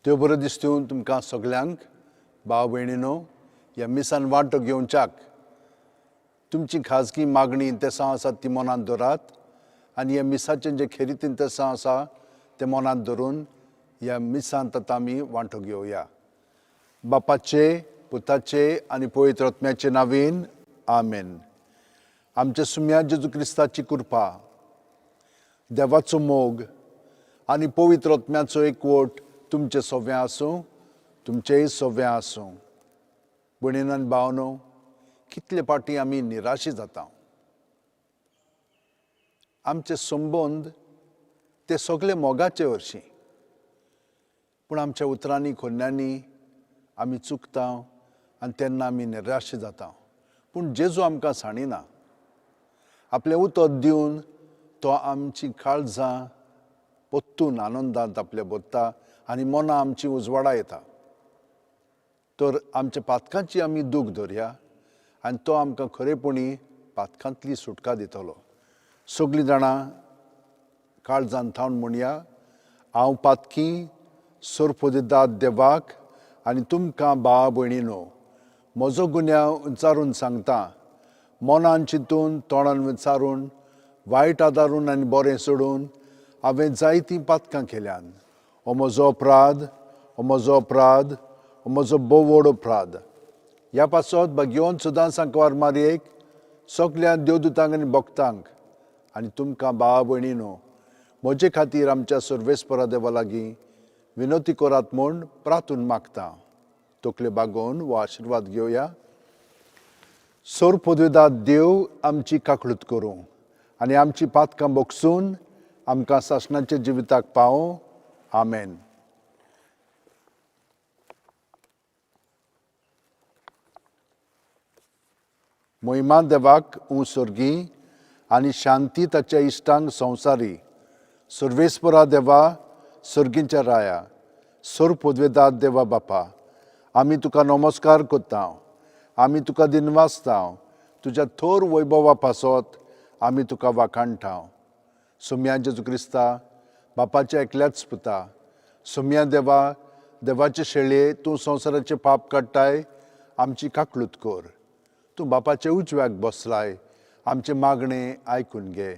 देव बरो दिसतून तुमकां सगल्यांक भाव भयणीनो ह्या मिसान वांटो घेवच्याक तुमची खाजगी मागणी इंतेसांव आसात ती मनांत दवरात आनी ह्या मिसाचें जें खेरीत इंतेसांव आसा तें मनांत धरून ह्या मिसांत आतां आमी वांटो घेवया. बापाचे पुताचे आनी पवित्र आत्म्याचे नांवेन आमेन. आमच्या सुम्या जेजू क्रिस्ताची कृपा, देवाचो मोग आनी पवित्र आत्म्याचो एकवट तुमचे सव्वें आसूं, तुमचेय सव्वें आसूं. भयणीन आनी भावनो, कितले फावटी आमी निराशी जाता. आमचे संबंद ते सगळे मोगाचे हरशीं, पूण आमच्या उतरांनी खोन्यांनी आमी चुकता आनी तेन्ना आमी निराश जाता. पूण जेजू आमकां सांडिना. आपलें उतर दिवन तो आमची काळजां परतून आनंदांत आपल्या भरता आनी मनां आमची उजवाडा येता. तर आमच्या पातकांची आमी दूख धरया आनी तो आमकां खरेपणी पातकांतली सुटका दितलो. सगळीं जाणां काळजान थावन म्हणया, हांव पातकी सोरपोदिदाद देवाक आनी तुमकां भाव भयणीनो म्हजो गुन्यांव विचारून सांगता. मनान चिंतून तोंडान विचारून वायट आदारून आनी बरें सोडून हांवें जायतीं पातकां केल्यान. हो म्हजो अपराध, हो म्हजो अपराध, हो म्हजो भोव व्हड अपराध. ह्या पासत भाग्यवंत सुदां सांकवार मारयेक सगल्या देवदूतांक आनी भक्तांक आनी तुमकां भाव भयणीनो म्हजे खातीर आमच्या सर्वेस्परा देवा लागीं विनवती करात म्हूण प्रार्थून मागता. तकल्यो बागोवन हो आशिर्वाद घेवया. सोर पदवेदार देव आमची काकळूत करूं आनी आमची पातकां बोगसून आमकां सासणाच्या जिविताक पावों. आमेन. महिमा देवाक ऊं स्वर्गी आनी शांती ताच्या इश्टांक संवसारी. सर्वेस्परा देवा, सर्गींच्या राया, सोर पदवेदार देवा बापा, आमी तुका नमस्कार करता, आमी तुका दिनवासता. तुज्या थोर वैभवा पासत आमी तुका वाखाणटा. सोम्या जेजू क्रिस्ता, बापाच्या एकल्याच पुता, सोम्या देवा, देवाचे शेळये, तूं संवसाराचे पाप काडटाय, आमची काकळूत कर. तूं बापाच्या उजव्याक बसलाय, आमचें मागणें आयकून घे.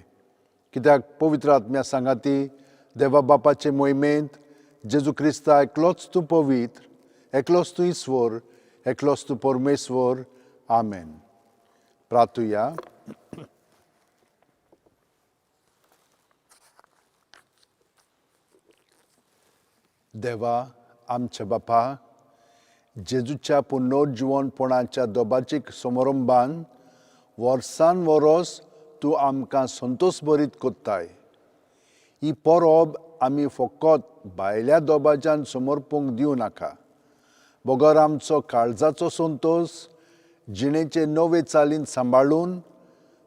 कित्याक पवित्र आत्म्या सांगाती देवा बापाचे मोहिमेंत जेजू क्रिस्ता एकलोच तूं पवित्र, एकलोच तूं ईश्वर, एकलोच तूं परमेश्वर. आमेन. प्रार्थुया. देवा आमच्या बापा, जेजूच्या पुनर्जिवनपणाच्या दोबाचीक समारंभान वर्सान वरोस तूं आमकां संतोश भरीत कोत्ताय. ही परब आमी फकत भायल्या दोबाच्यान समर्पूंक दिवं नाका, बगर आमचो काळजाचो संतोश जिणेचे नवे चालीन सांबाळून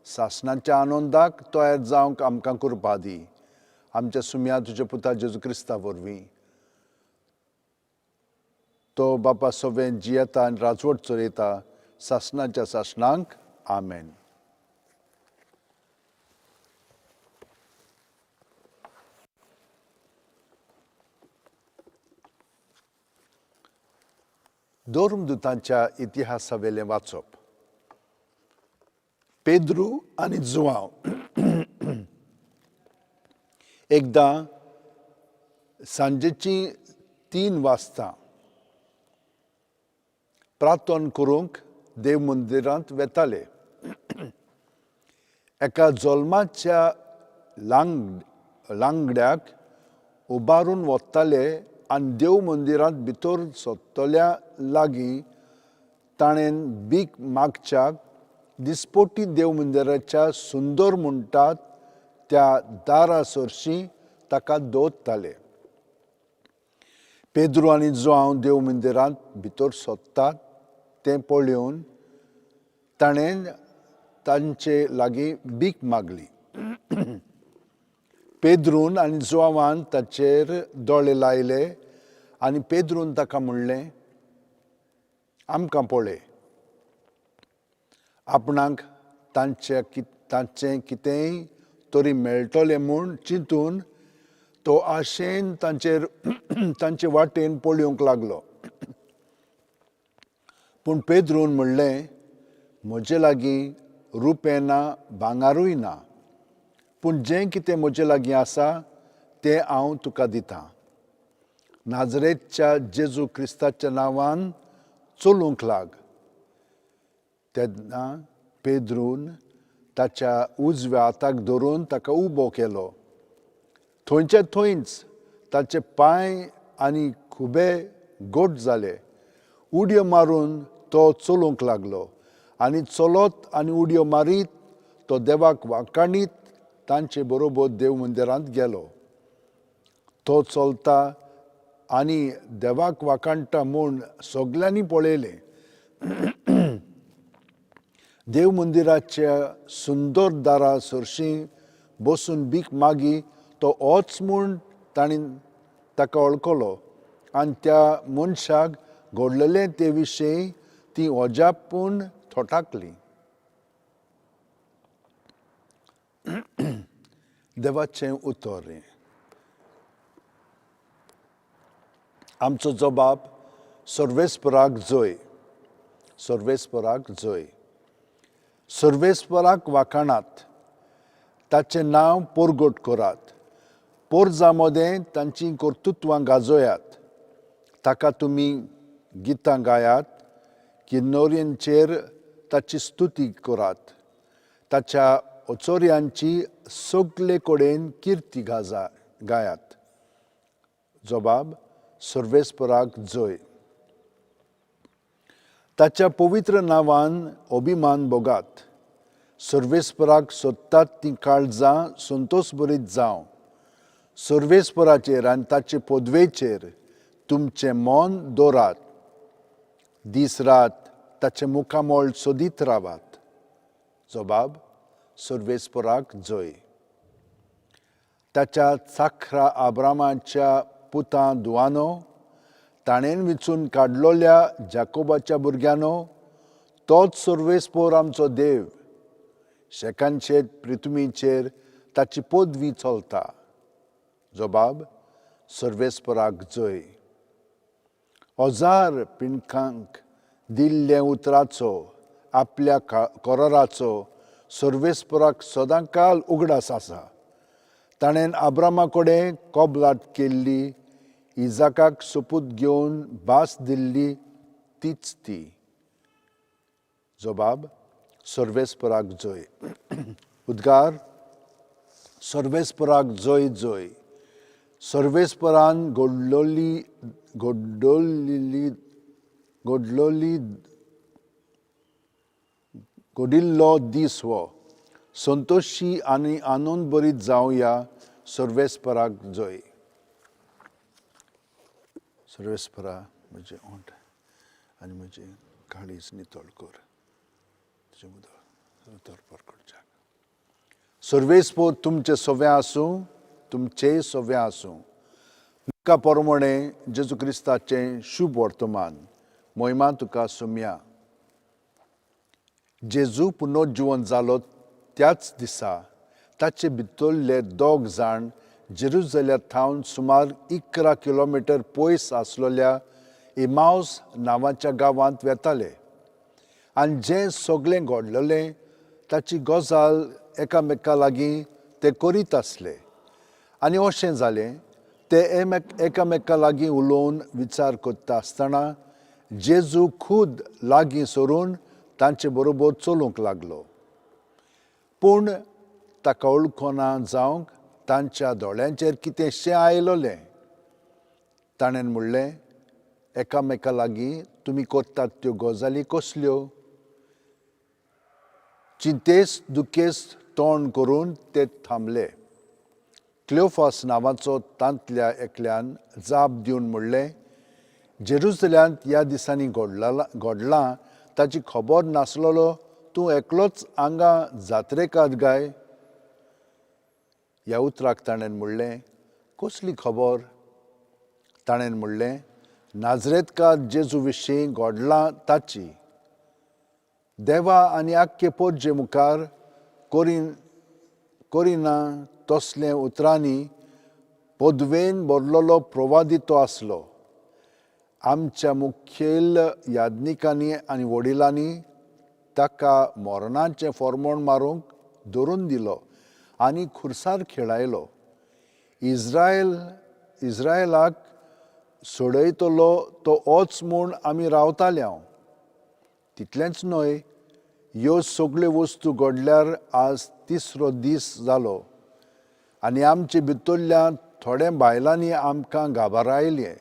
सासणाच्या आनंदाक तयार जावंक आमकां कृपा दी. आमच्या सुम्या तुज्या पुता जेजू क्रिस्ता वरवीं. तो बापा सवें जियेता आनी राजवट चलयता सासणाच्या सासणांक. आमेन. धर्मदूतांच्या इतिहासावेलें वाचप. पेद्रू आनी जुवांव. एकदां सांजेचीं 3 वाजता प्रार्थना करूंक देव मंदिरांत वेताले. एका जल्माच्या लांगड्याक उबारून वताले आनी देव मंदिरांत भितर सोदतल्या लागीं ताणें भीक मागच्याक दिसपोटी देव मंदिराच्या सुंदर म्हणटात त्या दारा सरशीं ताका दवरताले. पेद्रू आनी जुआंव देव मंदिरांत भितर सोदतात तें पळोवन ताणें तांचे लागीं भीक मागली. पेद्रून आनी जुआंवान ताचेर दोळे लायले आनी पेद्रून ताका म्हणलें, आमकां पळय. आपणाक तांचें कितेंय तरी मेळटलें म्हूण चिंतून तो आशेन तांचेर तांचे वाटेन पळोवंक लागलो. पूण पेद्रून म्हणलें, म्हजे लागीं रुपें ना, भांगारूय ना, पूण जें कितें म्हजे लागीं आसा तें हांव तुका दितां. नाजरेतच्या जेजू क्रिस्ताच्या नांवान चलूंक लाग. तेन्ना पेद्रून ताच्या उजव्या हाताक धरून ताका उबो केलो. थंयच्या थंयच ताचे पांय आनी खुबे गोट जाले. उडयो मारून तो चलूंक लागलो आनी चलत आनी उडयो मारीत तो देवाक वाखाणीत तांचे बरोबर देव मंदिरांत गेलो. तो चलता आनी देवाक वाखाणटा म्हूण सगल्यांनी पळयलें. देव मंदिराच्या सुंदर दारा सरशीं बसून भीक मागी तो होच म्हूण तांणी ताका वळखलो आनी त्या मनशाक घडलेलें ते विशीं तीं अजापून थोटाकलीं. देवाचें उतर हें. आमचो जबाब सर्वेस्पराक जय, सर्वेस्पराक जय. सर्वेस्पराक वाखाणात, ताचें नांव परगट करात, पोरजा मदें तांचीं कर्तुत्वां गाजयात. ताका तुमी गितां गायात, किन्नोऱ्यांचेर ताची स्तुती करात, ताच्या अचोऱ्यांची सगले कडेन किर्ती गाजा गायात. जबाब सर्वेस्पराक जय. ताच्या पवित्र नांवान अभिमान भोगात. सर्वेस्पराक सोदतात तीं काळजां संतोशभरीत जावं. सर्वेस्पराचेर आनी ताचे पदवेचेर तुमचें मन दवरात. दीस रात ताचें मुखामळ सोदीत रावात. जबाब सर्वेस्पराक जय. ताच्या चाखरा आब्रामाच्या पुतां धुवानो, ताणें विचून काडलोल्या जाकोबाच्या भुरग्यांनो, तोच सर्वेस्पोर आमचो देव. शेकानशेत पृथ्वीचेर ताची पदवी चलता. जबाब सर्वेस्पराक जय. हजार पिंडकांक दिल्ल्या उतराचो, आपल्या कराराचो सर्वेस्पराक सदांकाल उगडास आसा. ताणें आब्रामा कडेन कबलात केल्ली, इजाकाक सोपूत घेवन भास दिल्ली तीच ती. जबाब सर्वेस्पराक जय. उद्गार सर्वेस्पराक जय जय. सर्वेस्परान घडलोली घडलोली घडलोली घडिल्लो दीस हो. संतोशी आनी आनंद भरीत जावया. सर्वेस्पराक जय. सर्वेस्परा, म्हजें ओंठ आनी म्हजें काळीज नितळ कर, तुजें उदक उतर परगटच्याक. सर्वेस्पोर तुमचें सवें आसूं, तुमचेंय सवें आसूं. लुका पोरमोणें जेजू क्रिस्ताचें शुभ वर्तमान. मोहिमा तुका सुमया. जेजू पुनर्जिवन जालो त्याच दिसा ताचे भितरले दोग जाण जेरुजल्या थावन सुमार 11 किलोमिटर पयस आसलेल्या इमावस नांवाच्या गांवांत वेताले आनी जें सगळें घडलेलें ताची गजाल एकामेका लागीं ते करीत आसले. आनी अशें जालें, ते एकामेका लागीं उलोवन विचार करता आसतना जेजू खूद लागीं सरून तांचे बरोबर चलूंक लागलो. पूण ताका वळखना जावंक तांच्या दोळ्यांचेर कितेंशें आयलोलें. ताणें म्हणलें, एकामेका लागीं तुमी करतात त्यो गजाली कसल्यो? चिंतेस्त दुखेस्त तोंड करून ते थांबले. क्लियोफास नांवाचो तांतल्या एकल्यान जाप दिवन म्हणलें, जेरुजल्यांत ह्या दिसांनी घडलां ताची खबर नासलेलो तूं एकलोच हांगा जात्रेकार गाय? ह्या उतराक ताणें म्हणलें, कसली खबर? ताणें म्हणलें, नाजरेतकार जेजू विशीं घडलां ताची. देवा आनी आख्खे पोरजे मुखार करिना तसले उतरांनी पदवेन भरलेलो प्रवादी तो आसलो. आमच्या मुखेल याज्ञिकांनी आनी वडिलांनी ताका मरणाचें फॉर्मोण मारूंक धरून दिलो आनी खुर्सार खेळायलो. इज्रायल इज्रायलाक सोडयतलो तो ओच म्हूण आमी रावताले हांव. तितलेंच न्हय, ह्यो सगल्यो वस्तू घडल्यार आज तिसरो दीस जालो आनी आमचे भितरल्या थोड्या बायलांनी आमकां घाबरायलें.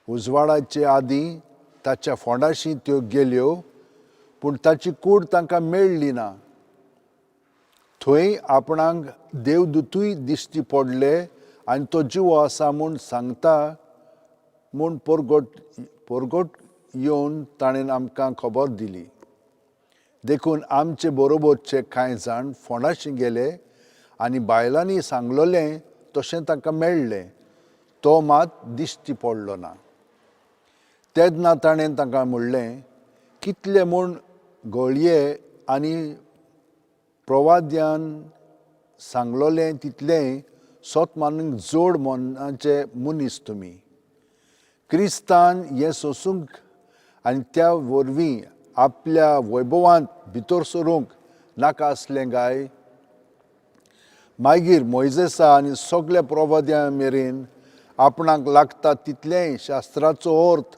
उजवाडाचे आदीं ताच्या फोंडाशी त्यो गेल्यो, पूण ताची कूड तांकां मेळ्ळी ना. थंय आपणाक देवदुतूय दिश्टी पडले आनी तो जिवो आसा म्हूण सांगता म्हूण परगट परगट येवन ताणें आमकां खबर दिली. देखून आमचे बरोबरचे कांय जाण फोंडाशी गेले आनी बायलांनी सांगलोलें तशें तांकां मेळ्ळें, तो मात दिश्टी पडलो ना. तेन्ना ताणें तांकां म्हणलें, कितले म्हूण घोळये आनी प्रवाद्यान सांगलोलें तितलेंय सोत मानूंक जोड मनाचे मनीस तुमी. क्रिस्तान हें सोंसूंक आनी त्या वरवीं आपल्या वैभवांत भितर सरूंक नाका आसलें काय? मागीर मोयजेसा आनी सगल्या प्रवाद्यां मेरेन आपणाक लागता तितलेंय शास्त्राचो अर्थ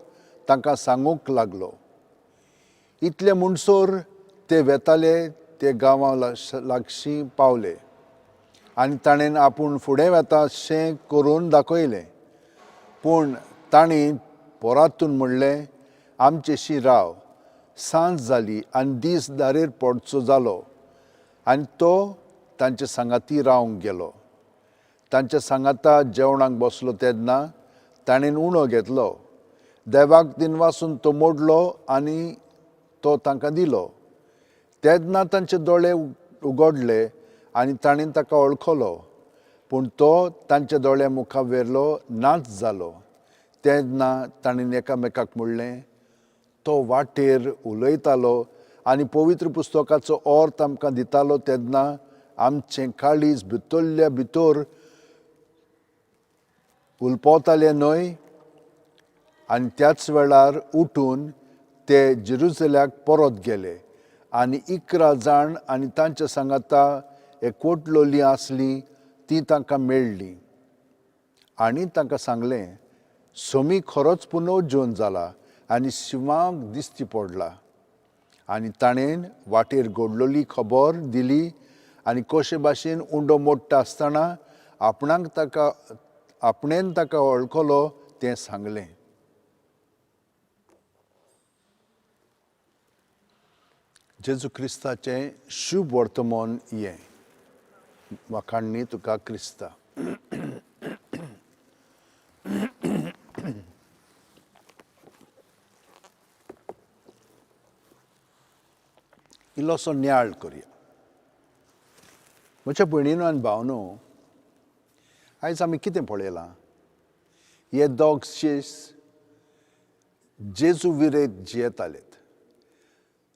तांकां सांगूंक लागलो. इतले म्हणसर ते वेताले ते गांवां लागशीं पावले आनी ताणें आपूण फुडें वेता शें करून दाखयलें. पूण तांणी परातून म्हणलें, आमचेशी राव, सांज जाली आनी दीस दारेर पडचो जालो. आनी तो तांचे सांगाती रावंक गेलो. तांच्या सांगाता जेवणाक बसलो तेन्ना ताणें उणो घेतलो, देवाक दिनवासून तो मोडलो आनी तो तांकां दिलो. तेन्ना तांचे दोळे उगडले आनी ताणें ताका वळखलो, पूण तो तांच्या दोळ्या मुखार व्हेलो नाच जालो. तेन्ना ताणें एकामेकाक म्हणलें, तो वाटेर उलयतालो आनी पवित्र पुस्तकाचो अर्थ आमकां दितालो तेन्ना आमचें काळीज भितरल्या भितर उलपवतालें न्हय? आनी त्याच वेळार उठून ते जेरुजल्याक परत गेले आनी 11 जाण आनी तांच्या सांगाता एकवटलोलीं आसलीं तीं तांकां मेळ्ळीं आनी तांकां सांगलें, सोमी खरोच पुनर्जीवन जाला आनी शिंवाक दिश्टी पडला. आनी ताणें वाटेर घडलोली खबर दिली आनी कशे भाशेन उंडो मोडटा आसतना आपणाक ताका आपणेन ताका वळखलो तें सांगलें. जेजू क्रिस्ताचें शुभ वर्तमान हें. वाखाणणी तुका क्रिस्ता. इल्लोसो नियाळ करया. म्हज्या भयणीनो आनी भावनो, आयज आमी कितें पळयलां? हे दोग शीस जेजू विरयत जियेतालेत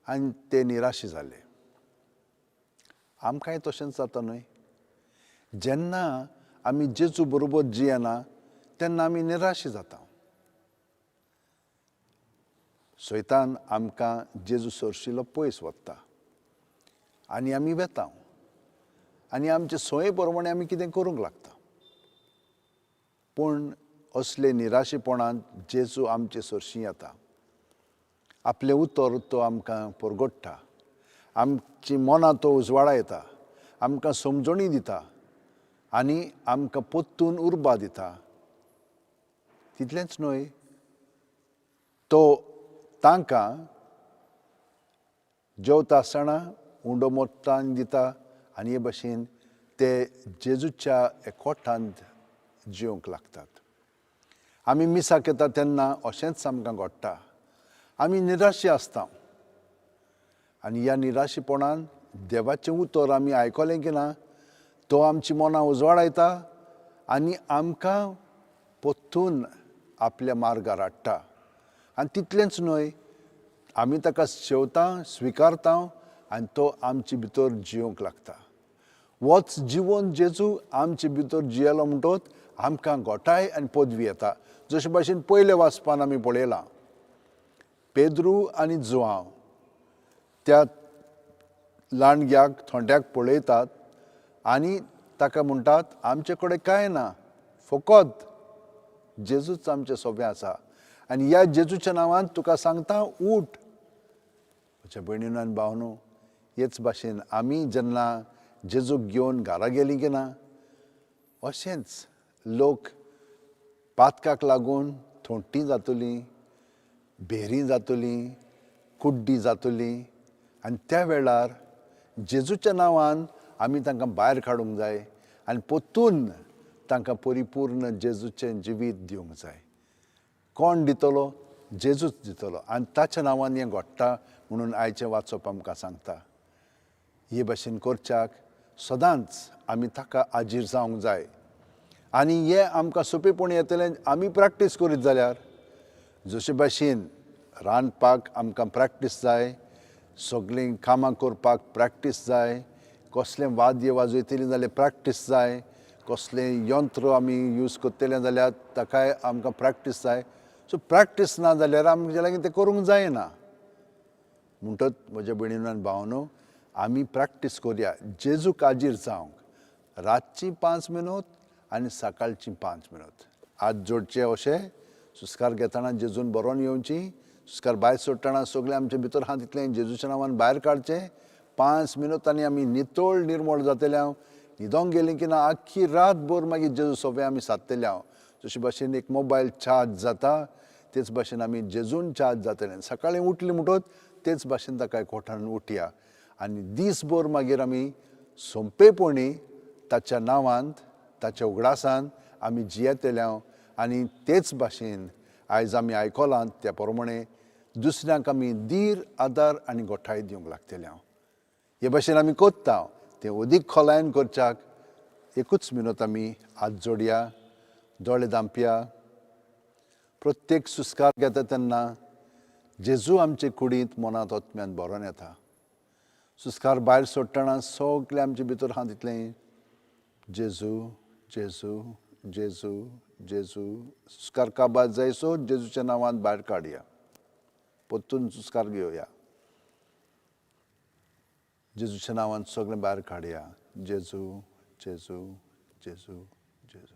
आनी ते निराशी जाले. आमकांय तशेंच जाता न्हय? जेन्ना आमी जेजू बरोबर जियेना तेन्ना आमी निराशी जाता. सैतान आमकां जेजू सरशिलो पयस वता आनी आमी वेता आनी आमचे सोये प्रमाणे आमी कितें करूंक लागता. पूण असले निराशेपणांत जेजू आमचे सरशीं येता, आपलें उतर तो आमकां परगट्टा, आमची मनां तो उजवाडा येता, आमकां समजणी दिता आनी आमकां परतून उर्बा दिता. तितलेंच न्हय, तो तांकां जेवता आसतना उंडो मोडटा दिता आनी हे भशेन ते जेजूच्या एकवटांत जिवंक लागतात. आमी मिसाक येता तेन्ना अशेंच आमकां घडटा. आमी निराशी आसता आनी ह्या निराशेपणान देवाचें उतर आमी आयकलें की ना, तो आमची मनां उजवाडायता आनी आमकां परतून आपल्या मार्गार हाडटा. आनी तितलेंच न्हय, आमी ताका शेवता स्विकारता आनी तो आमचे भितर जिवंक लागता. वच जिवन जेजू आमचे भितर जियेलो म्हणटोच आमकां गोठाय आनी पदवी येता. जशे भाशेन पयले वाचपान आमी पळयलां, पेद्रू आनी जुआंव त्या लांडग्याक थोंड्याक पळयतात आनी ताका म्हणटात, आमचे कडेन कांय ना, फकत जेजूच आमचें सोबें आसा आनी ह्या जेजूच्या नांवान तुका सांगता, उठ. म्हज्या भयणीनो आनी भावनो, हेच भाशेन आमी जेन्ना जेजूक घेवन घरा गेलीं की ना, अशेंच लोक पातकाक लागून थोंटी जातली, भेरी जातली, कुड्डी जातली आनी त्या वेळार जेजूच्या नांवान आमी तांकां भायर काडूंक जाय आनी परतून तांकां परिपूर्ण जेजूचें जिवीत दिवंक जाय. कोण दितलो? जेजूच दितलो आनी ताच्या नांवान हें घडटा म्हणून आयचें वाचप आमकां सांगता. हे भाशेन करच्याक सदांच आमी ताका हाजीर जावंक जाय आनी हें आमकां सोंपेपणी येतलें आमी प्रॅक्टीस करीत जाल्यार. जशे भाशेन रांदपाक आमकां प्रॅक्टीस जाय, सगळीं कामां करपाक प्रॅक्टीस जाय, कसलें वाद्य वाजयतलीं जाल्यार प्रॅक्टीस जाय, कसलें यंत्र आमी यूज करतले जाल्यार ताकाय आमकां प्रॅक्टीस जाय. सो प्रॅक्टीस ना जाल्यार आमचे लागीं तें करूंक जायना. म्हणटच म्हज्या भयणीनो आनी भावनो, आमी प्रॅक्टीस करुया जेजूक हाजीर जावंक, रातची 5 मिनूत आनी सकाळची 5 मिनूत. हात जोडचे अशे सुस्कार घेतना जेजून बरोवन येवची, सुस्कार भायर सोडटना सगळें आमचे भितर आहा तितलें जेजूच्या नांवान भायर काडचें. 5 मिनूत आनी आमी नितळ निर्मळ जातले हांव. न्हिदोंक गेलीं की ना आख्खी रातभर मागीर जेजू सोंपें आमी सादतले हांव. जशे भाशेन एक मोबायल चार्ज जाता तेच भाशेन आमी जेजून चार्ज जातले. सकाळीं उठली म्हणटच तेच भाशेन ताका कोठान उठया आनी दीसभर मागीर आमी सोंपेपणी ताच्या नांवांत ताच्या उगडासान आमी जियेतले हांव. आनी तेच भाशेन आयज आमी आयकलां त्या प्रमाणे दुसऱ्यांक आमी धीर, आदार आनी गोठाय दिवंक लागतले हांव. हे भाशेन आमी करता तें अदीक खोलायेन करच्याक एकूच मिनत आमी हात जोडया, दोळे धांपया. प्रत्येक सुस्कार घेता तेन्ना जेजू आमचे कुडींत मनांत आत्म्यान भरोन येता. सुस्कार भायर सोडटना सगळें आमचे भितर आहा तितलें जेजू जेजू जेजू जेजू. सुस्कार काबार जायसो जेजूच्या नांवान भायर काडया, परतून सुस्कार घेवया. जेजूच्या नांवान सगळें भायर काडया. जेजू जेजू जेजू जेजू.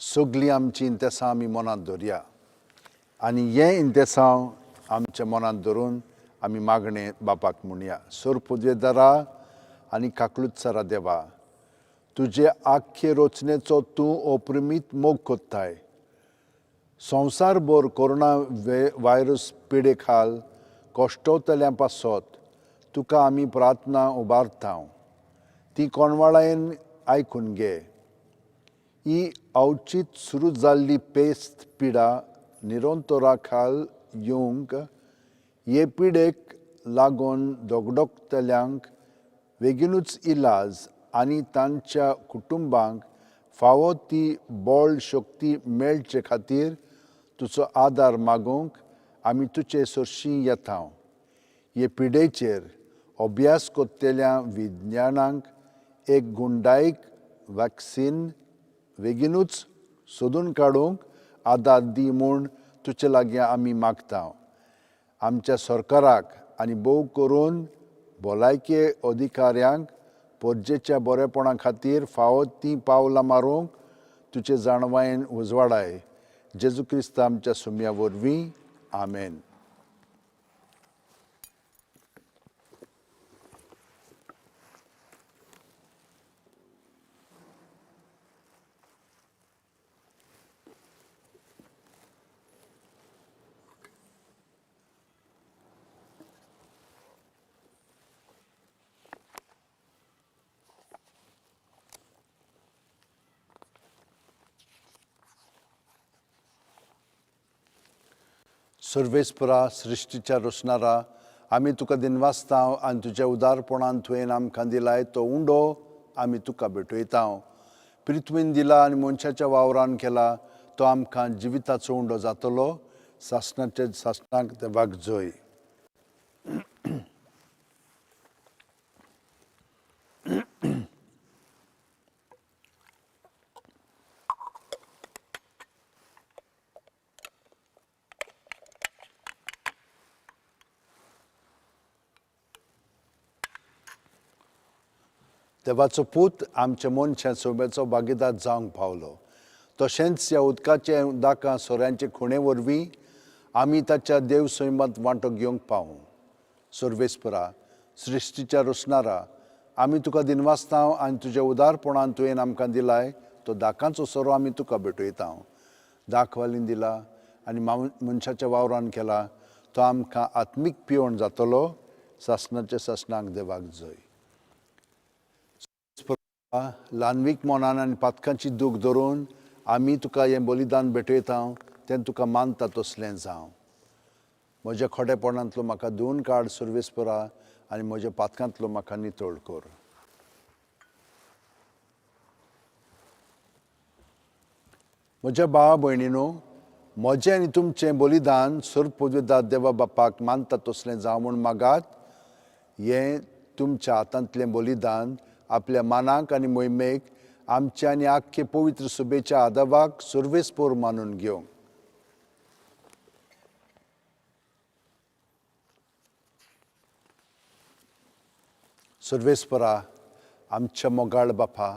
सगळीं आमची इंतेसां आमी मनांत धरया आनी हें इंतेसांव आमच्या मनांत धरून आमी मागणें बापाक म्हणया. सोर पुदवेदारा आनी काकलुत्सरा देवा, तुजे आख्खे रचनेचो तूं अप्रिमीत मोग कोत्ताय. संवसारभर कोरोना व्हायरस पिडे खाल कश्टवतल्यां पासत तुका आमी प्रार्थना उबारता, ती कोणवाळायेन आयकून घे. ही अवचीत सुरू जाल्ली पेस्त पिडा निरंतरा खाल येवंक हे पिडेक लागून दगदगतल्यांक बेगीनूच इलाज आनी तांच्या कुटुंबांक फावो ती बळ शक्ती मेळचे खातीर तुजो आदार मागूंक आमी तुजे सरशीं येता. हे पिडेचेर अभ्यास करतल्या विज्ञानांक एक गुंडायक वॅक्सीन बेगीनूच सोदून काडूंक आदार दी म्हूण तुजे लागीं आमी मागता. आमच्या सरकाराक आनी भोव करून भलायके अधिकाऱ्यांक परजेच्या बरेपणा खातीर फावो तीं पावलां मारूंक तुजे जाणवायेन उजवाडाय. जेजू क्रिस्त आमच्या सुम्या वरवीं, आमेन. सर्वेस्परा सृश्टीच्या रचणारा, आमी तुका दिनवासता आनी तुज्या उदारपणान तुवें आमकां दिलाय तो उंडो आमी तुका भेटयता. पृथ्वीन दिला आनी मनशाच्या वावरान केला तो आमकां जिविताचो उंडो जातलो. सासणाचे सासणाक देवाक जय. देवाचो पूत आमच्या मनशां सोब्याचो भागीदार जावंक पावलो. तशेंच ह्या उदकाचे उदकां सोऱ्यांचे खुणे वरवीं आमी ताच्या देव सैमांत वांटो घेवंक पावूं. सर्वेस्परा, सृश्टीच्या रचणारा, आमी तुका दिनवासता आनी तुज्या उदारपणान तुवें आमकां दिलाय तो दाकांचो सोरो आमी तुका भेटयता. दाखवालीन दिला आनी मनशाच्या वावरान केला तो आमकां आत्मीक पिवण जातलो. सासणाचे सासणाक देवाक जय. ल्हानवीक मनान आनी पातकांची दूख धरून आमी तुका हें बलिदान भेटयता तें तुका मानता तसलें जावं. म्हज्या खोटेपणांतलो म्हाका धुवन काड सर्वेस्परा आनी म्हज्या पातकांतलो म्हाका नितळ कर. म्हज्या भावा भयणीनो, म्हजें आनी तुमचें बलिदान सर्वपवित्र देवा बापाक मानता तसलें जावं म्हूण मागात. हें तुमच्या हातांतलें बलिदान आपल्या मानाक आनी मोहिमेक आमच्या आनी आख्खे पवित्र सुबेच्या आदावाक सर्वेस्पोर मानून घेवंक. सर्वेस्परा, आमच्या मोगाळ बापा,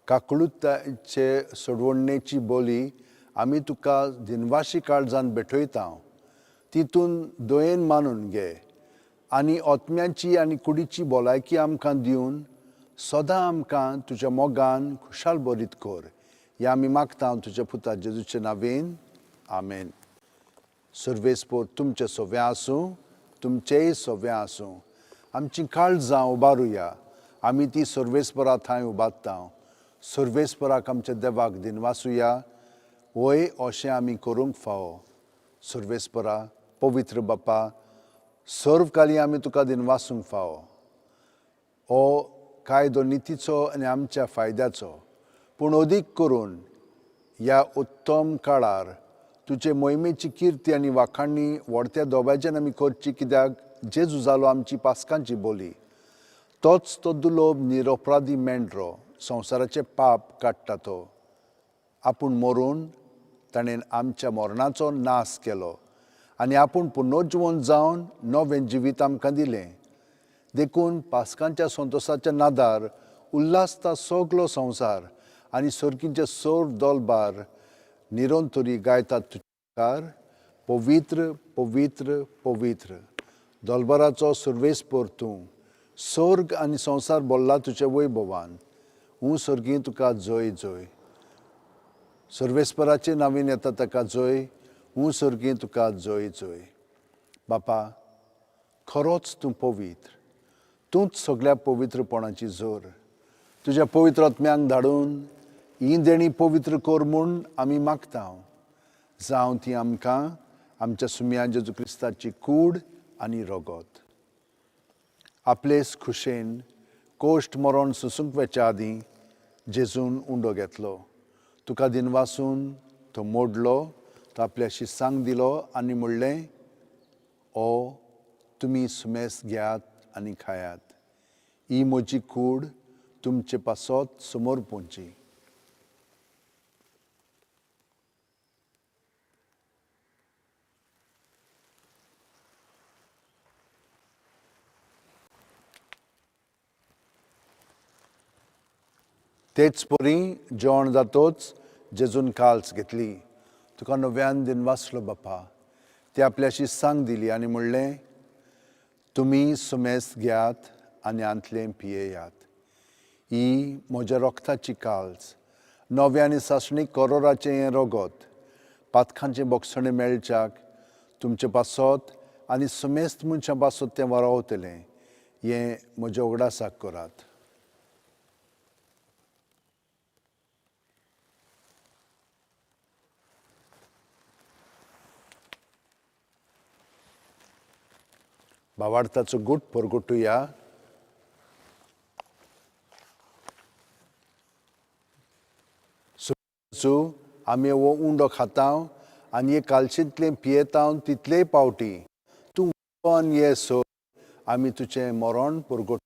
काकळूताचे सोडवणेची बोली आमी तुका दिनवाशी काळजान भेटयता, तितून दयेन मानून घे आनी आत्म्याची आनी कुडीची भलायकी आमकां दिवन सदां आमकां तुज्या मोगान खुशाल बरीत कर. ह्या आमी मागता तुज्या पुता जेजूचे नांवेन, आमेन. सर्वेस्पोर तुमचें सोव्यां आसूं, तुमचेंय सोव्यां आसूं. आमचीं काळजां उबारुया, आमी ती सर्वेस्परा थंय उबारता. सर्वेस्पराक आमच्या देवाक दिनवासुया, वय अशें आमी करूंक फावो. सर्वेस्परा, पवित्र बापा, सर्व काली आमी तुका दिनवासूंक फावो. हो कायदो नितीचो आनी आमच्या फायद्याचो, पूण अदीक करून ह्या उत्तम काळार तुजे मोहिमेची किर्ती आनी वाखाणणी व्हडत्या दोब्याच्यान आमी करची, कित्याक जेजू जालो आमची पास्कांची बोली. तोच तो दुलोब निरपराधी मेंढरो संवसाराचें पाप काडटा. तो आपूण मरून ताणें आमच्या मरणाचो नाश केलो आनी आपूण पुनर्जिवन जावन नवें जिवीत आमकां दिलें. देखून पास्कांच्या संतोसाच्या नादार उल्हासता सगलो संवसार आनी सर्गींचे सोर दोलबार निरंतरी गायतात तुकार, पवित्र पवित्र पवित्र दोलबाराचो सर्वेस्पोर तूं. स्वर्ग आनी संवसार बोल्ला तुजे वैभवान. हूं सर्गीं तुका जय जय. सर्वेस्पराचे नांवेन येता ताका जय. हूं सर्गीं तुका जय जय. बापा, खरोच तूं पवित्र, तूंच सगळ्या पवित्रपणाची जोर. तुज्या पवित्र आत्म्यांक धाडून ही देणी पवित्र कर म्हूण आमी मागता. जावं ती आमकां आमच्या सुम्या जेजू क्रिस्ताची कूड आनी रगत. आपलेच खुशेन कोश्ट मरण सोसूंक वेच्या आदीं जेजून उंडो घेतलो, तुका दिनवासून तो मोडलो, तो आपल्या शिसांक दिलो आनी म्हणलें, ओ तुमी सुमेस घेयात आनी खायात, ही म्हजी कूड तुमचे पासत समोर पोंची. तेच परी जेवण जातोच जेजून काल्स घेतली, तुका नव्यान दिनवासलो बापा, ती आपल्याशी सांग दिली आनी म्हणलें, तुमी सुमेस घेयात आनी आंतलें पियेयात, ही म्हज्या रोगताची काल्स, नव्या आनी सासणीक करोराचें हें रगत, पातकांचें बोगसणें मेळच्याक तुमचे पासत आनी सुमेस्त मनशां पासत तें वरावतलें, हें म्हज्या उगडासाक करात. भावार्थाचो गूट परगटुया. आमी हो उंडो खातांव आनी हे कालशेंतलें पियेतांव तितलेय पावटी तूं वचोन ये सर आमी तुजें मरण परगट.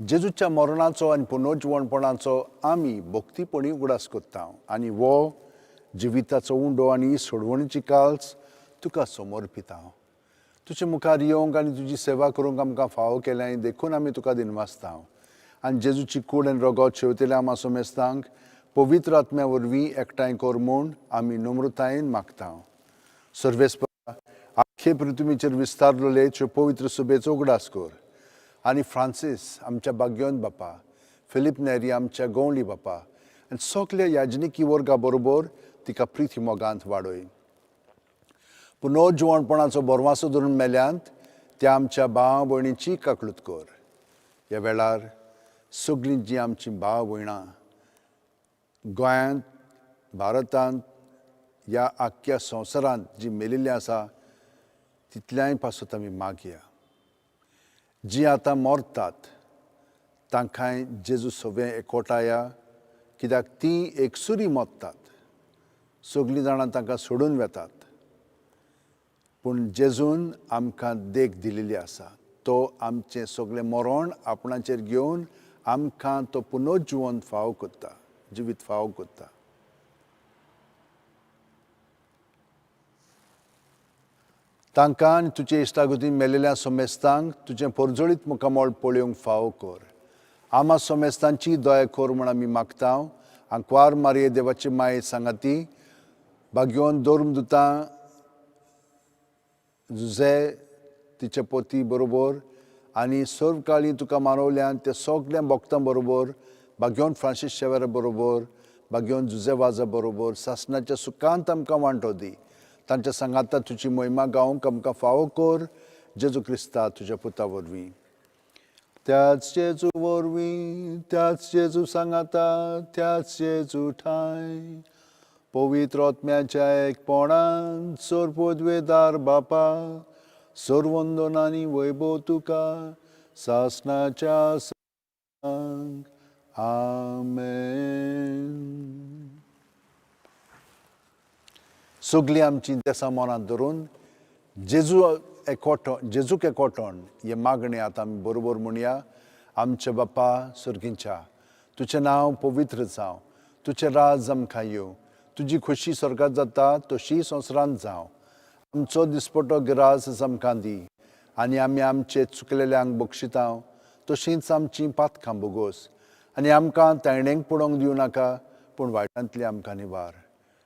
जेजूच्या मरणाचो आनी पुनर्जिवणपणाचो आमी भक्तीपणी उगडास करता आनी हो जिविताचो उंडो आनी सोडवणीची काल्स तुका समर्पिता. तुजे मुखार येवंक आनी तुजी सेवा करूंक आमकां फावो केल्याय देखून आमी तुका दिनवासता. आनी जेजूची कूड आनी रगत शेवतेल्या आमा सोमेस्तांक पवित्र आत्म्या वरवीं एकठांय कर म्हूण आमी नम्रतायेन मागता. सर्वेस्परा आख्खे पृथ्वीचेर विस्तारलेले त्यो पवित्र सभेचो उगडास कर आनी फ्रांसीस आमच्या बाग्योन बापा, फिलीप नेरी आमच्या गवळी बापा आनी सगल्या याजनिकी वर्गा बरोबर तिका प्रिती मोगांत वाडय. पुनर्जिवणपणाचो बरवासो धरून मेल्यांत त्या आमच्या भाव भयणीची काकळूत कर. ह्या वेळार सगळीं जीं आमचीं भाव भयणां गोंयांत, भारतांत, ह्या आख्ख्या संवसारांत जीं मेलिल्लीं आसा तितल्याय पासत आमी मागया. जीं आतां मरतात तांकांय जेजू सगळें एकवटाया, कित्याक तीं एकसुरी मरतात, सगळीं जाणां तांकां सोडून वेतात. पूण जेजून आमकां देख दिलेली आसा. तो आमचें सगळें मरण आपणाचेर घेवन आमकां तो पुनर्जिवन फावो करता, जिवीत फावो करता. तांकां आनी तुजे इश्टागतीन मेलेल्या सोमेस्तांक तुजें परजळीत मुखामळ पळोवंक फावो कर. आमा सोमेस्तांची दया कर म्हूण आमी मागता. आंकवार मारये देवाची माये सांगाती बागयोन धर्मदुतां जुझे तिचे पोती बरोबर आनी सर्वकाळी तुका मानवल्यान ते सगल्या भक्तां बरोबर बागयोन फ्रांसीस शेवेरा बरोबर बागयोन जुझे वाजा बरोबर सासणाच्या सुखांत आमकां वांटो दी. तांच्या सांगाता तुजी मोहिमा गावंक आमकां फावो कर जेजू क्रिस्ता तुज्या पुता वरवीं. त्याच जेजू वरवीं, त्याच जेजू सांगाता, त्याच जेजू ठांय पवित्र आत्म्याच्या एकपणान सर्वपदवेदार बापा सर्वंदन आनी वैभव तुका सासणाच्या सांग. आमेन. सगळीं आमचीं देसां मनांत धरून जेजू एकवटो जेजूक एकवटोन हें मागणें आतां आमी बरोबर म्हणया. आमच्या बापा सर्गींच्या, तुजें नांव पवित्र जावं, तुजें राज आमकां येवं, तुजी खोशी स्वर्गांत जाता तशी संवसारांत जावं. आमचो दिसपटो गिरास आमकां दी आनी आमी आमचे चुकलेल्यांक बक्षिता तशींच आमचीं पातकां बोगोस आनी आमकां तायणेक पडोवंक दिवं नाका, पूण वायटांतली आमकां निवार.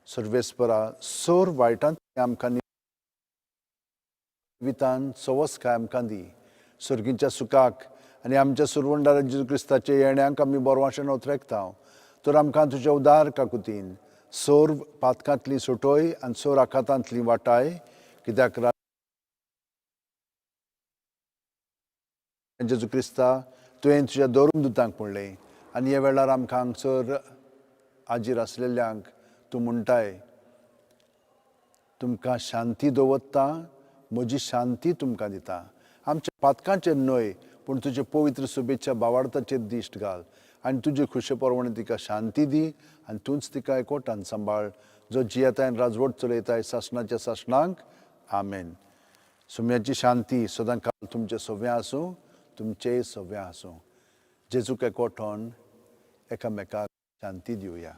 सर्वेस्परा सोर वायटांतली आमकां जिवितान सवसकाय आमकां दी. सर्गीच्या सुखाक आनी आमच्या सुरवंडार जेजू क्रिस्ताच्या येण्याक आमी बरवाशेन ओतरेकता. तर आमकां तुज्या उदार काकुतीन सोर पातकांतली सुटोय आनी सोर आखातांतली वाटाय, कित्याक जेजू क्रिस्ता तुवें तुज्या धर्म दुतांक म्हणलें आनी ह्या वेळार आमकां हांगसर आजीर आसलेल्यांक तूं म्हणटाय, तुमकां शांती दवरता, म्हजी शांती तुमकां दिता. आमच्या पातकांचेर न्हय पूण तुजे पवित्र सुबेच्या बावार्थाचेर दिश्ट घाल आनी तुजे खुशे प्रमाणे तिका शांती दी आनी तूंच तिका एकवटान सांबाळ, जो जियेताय राजवट चलयताय सासणाच्या सासणांक. आमेन. सुम्याची शांती सदां काल तुमचें सव्वें आसूं, तुमचेय सव्वें आसूं. जेजूक एकवटोन एकामेकाक शांती दिवया.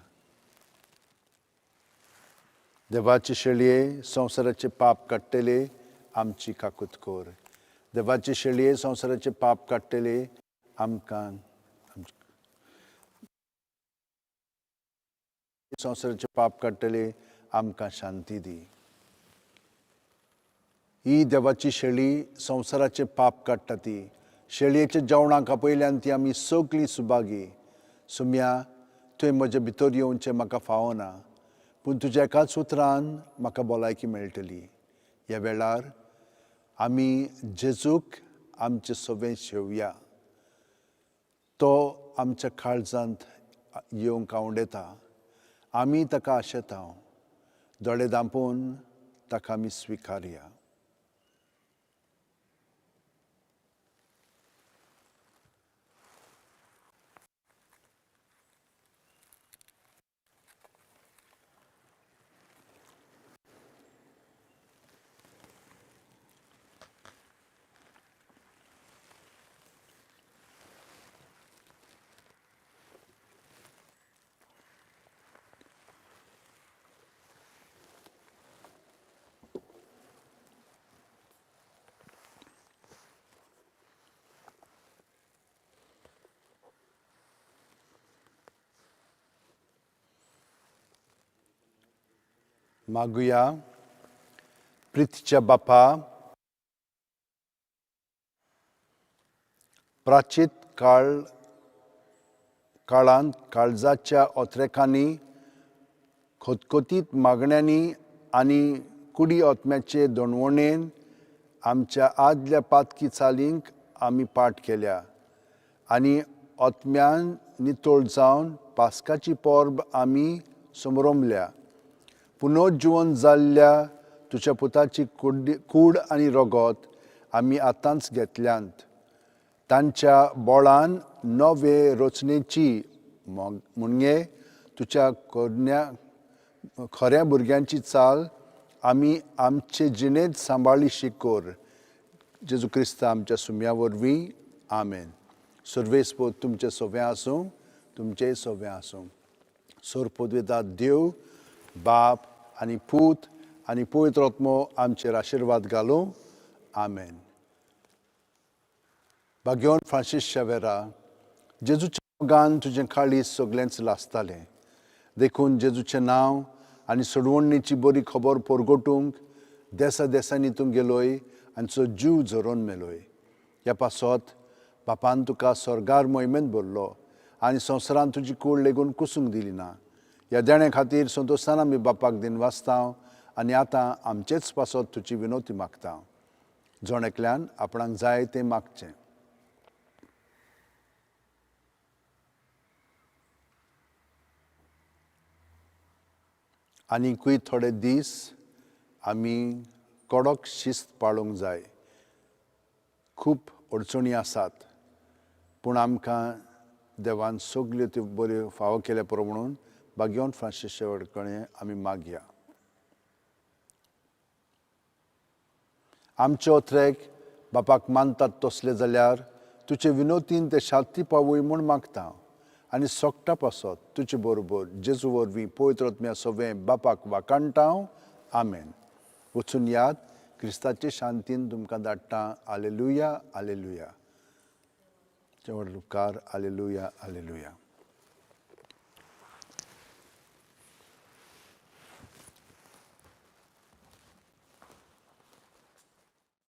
देवाचे शेळये संवसाराचे पाप काडटले आमची काकूत कर. देवाचे शेळये संवसाराचे पाप काडटले आमकां संवसाराचे पाप काडटले आमकां शांती दी. ही देवाची शेळी संवसाराचे पाप काडटा ती शेळयेच्या जेवणाक आपयल्यान ती आमी सगळीं सुभागी. सुम्या तुवें म्हजे भितर येवचें म्हाका फावना, पूण तुज्या एकाच उतरान म्हाका भलायकी मेळटली. ह्या वेळार आमी जेजूक आमचें सगळें शेवया. तो आमच्या काळजांत येवंक आवडेता, आमी ताका आशेता. दोळे धांपून ताका आमी स्विकारया. मागुया. प्रितीच्या बापा, प्राचीत काळांत काळजाच्या ओत्रेकांनी, खोतखोतीत मागण्यांनी आनी कुडी आत्म्याचे दोणवणेन आमच्या आदल्या पातकी चालींक आमी पाठ केल्या आनी आत्म्यान नितळ जावन पास्काची परब आमी समरमल्या. पुनर्जिवन जाल्ल्या तुज्या पुताची कूड आनी रगत आमी आतांच घेतल्यांत. तांच्या बोळान नवे रचनेची म्हणजे तुज्या खऱ्या भुरग्यांची चाल आमी आमचे जिणेंत सांबाळी शिकोर. जेजू क्रिस्ता आमच्या सुम्या वरवीं, आमेन. सर्वेस्पोत तुमचें सोवें आसूं, तुमचेंय सोवें आसूं. सोर पदवेता देव बाप आनी पूत आनी पवित्र आत्मो आमचेर आशिर्वाद घालूं, आमेन. भाग्योन फ्रांसीस शेवेरा, जेजूच्या मोगान तुजें काळीज सगळेंच लासतालें, देखून जेजूचें नांव आनी सोडवणीची बरी खबर परगटूंक देसा देसांनी तूं गेलोय आनी चो जीव झरोवन मेलोय. ह्या पासत बापान तुका स्वर्गार मोहिमेंत भरलो आनी संवसारान तुजी कूड लेगून कुसूंक दिली ना. ह्या देणे खातीर संतोशान आमी बापाक दिन वाचता आनी आतां आमचेच पासत तुजी विनवती मागता. जण एकल्यान आपणाक जाय तें मागचें. आनीकूय थोडे दीस आमी कडक शिस्त पाळूंक जाय. खूब अडचणी आसात, पूण आमकां देवान सगल्यो त्यो बऱ्यो फावो केल्या पुरो म्हणून भाग्यवंत फ्रांसीस शेवट कडेन आमी मागया. आमचे ओत्रेक बापाक मानतात तसले जाल्यार तुजे विनोतीन ते शांती पावय म्हूण मागता आनी सोकटा पासत तुजे बरोबर जेजू वरवीं पवित्र आत्म्या सवें बापाक वाकाणटा, आमेन. वचून याद क्रिस्ताचे शांतीन तुमकां धाडटा. आलेलुया, आलेलुया. व्हड उपकार. आलेलुया, आलेलुया.